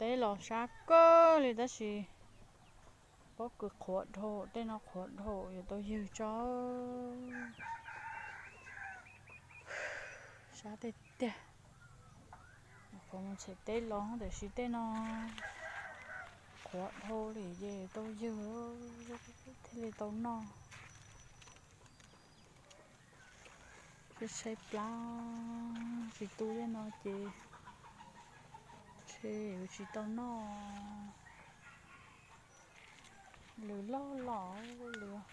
Teb los sab kawg li tab sis pob kws qhuav dhau, tej no qhuav dhau yuav tau ywg tso. Sab tiag tiag. Qhuav mus txhais teb los tiam sis tej no qhuav dhau li ces tau ywg thiaj li tau noj. Tshaib tshaib plab, tsis tu tej no ces ntshe yuav tsis tau noj. Lws loj los, lws,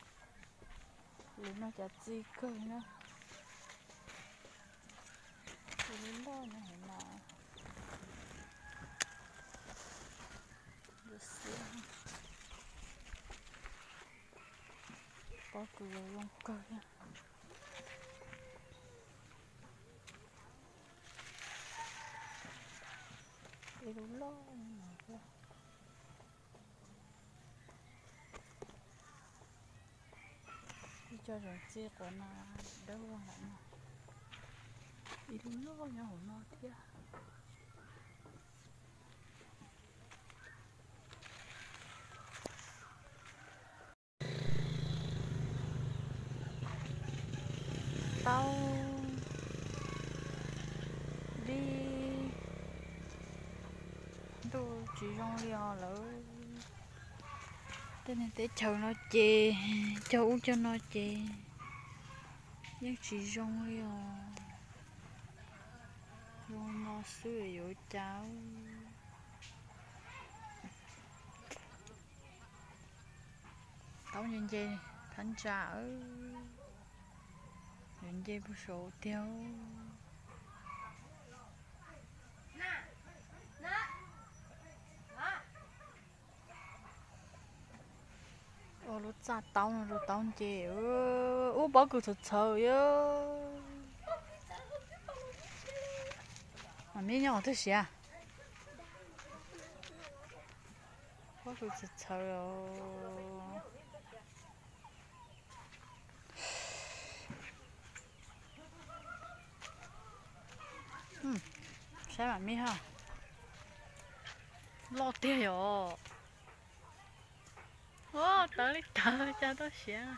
lws no cas txi kawg na. Lws loj no hauv no. Pob kws zoo kawg thiab. Ib lub loj no thiab. Ib co zoo txi quav no dawb vog lawm no. Ib lub loj nyob hauv no thiab. Taub dib, ntuj tsis zoo li os lawm. Tej niag teb chaws no ces, cog ub cog no ces yeej tsis zoo li os. Zoo no xwb yuav cas. Taub nce nce thab ntsa, yuav nce puag saud tiag. Ua lub txaj taub no rau taub nce, ub pob kws txhawv txhawv. Mam mib nyob qhov twg siav? Pob kws txhawv txhawv. Saib mam mib ha. Loj tiag yom. Ua tawv li tawv cas tau siav.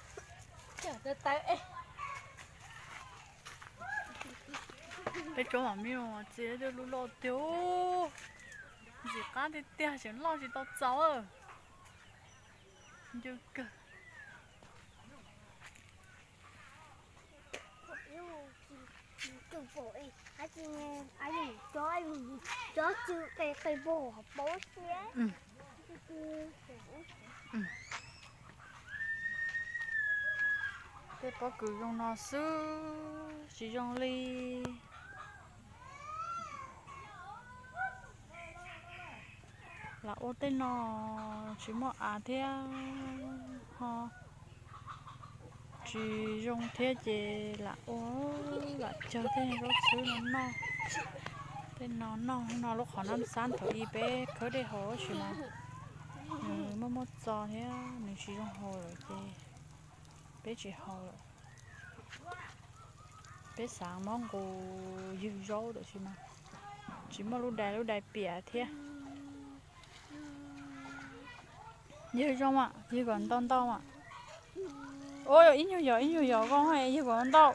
Peb tsob mam mib txi lub loj tiag. Ntxim qab tiag tiag, tseem loj tsis tau txaus. Ncw kawg. Tej pob kws zoo no xwb tsis zoo li. Lam ua tej no tsis muaj av thiab ho tsis zoo thiab ces lam ua, lam cog tej zaub txhwb no noj. Tej no noj no lub qhov nab xab thaum ub peb khawb dej haus tab sis mas nws muaj muaj txo thiab nws tsis zoo haus lawm ces peb tsis haus lawm. Peb xav muab nqus ywg zaub tab sis mas tsis muaj lub dais, lub dais piam thiab. Ywg zoo mas, ywg kom ntau ntau mas. Ua ib nyuag yom, ib nyuag yom, koj ywg kom ntau.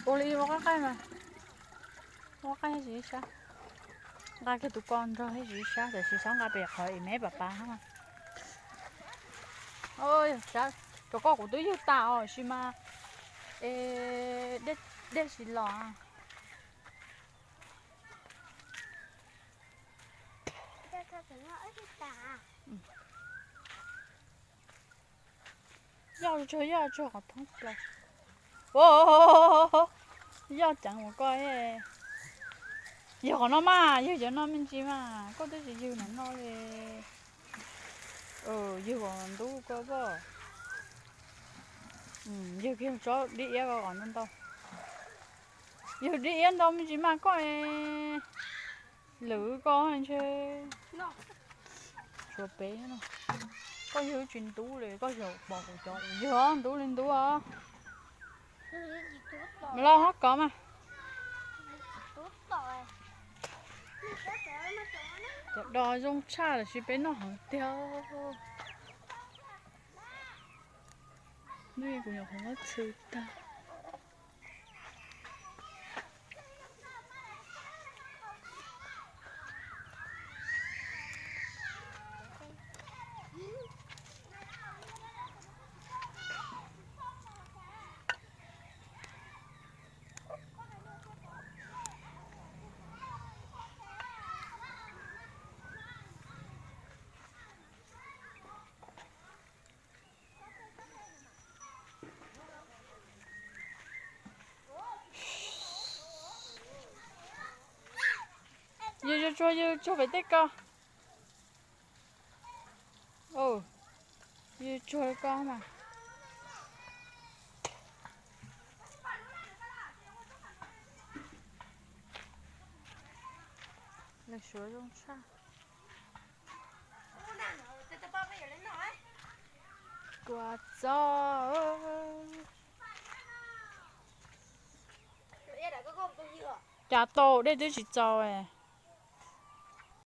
Ua li ua qab qaij mas, ua qab tsis sab. Nqa kiag tus ko nrog thiab tsis sab, tam sis xav nqa pem qhov es me pam pam. Cov ko kuv twb ywg tas os sis mas, es dej tsis los. Yoj tsuag, yoj tsuag qhov thoob plaws. Yoj ceev ua koj, yog qhov no mas, yog cov no me ntsis mas, koj twb tsis yog no no li. Yog qhov ntub koj pom. Yog kiag tsob dib iab ko kom ntau ntau. Yog dib iab ntau me ntsis mas koj lwm ko ntshe tshuav peb no. Koj yog tsis ntub li, koj yog pom kuv cov yog ntub li ntub os. Los hab kov mas. Cov do zoo tshaj los sis peb noj heev tiag. Noj kuv nyuam qhuav muab txhw tag. Yus tsuag, yus tsuag pem tej ko. Yus tsuag ko mas. Lawv suav zoo tshaj. Kua txob. Cas tau dej twb tsis txaus.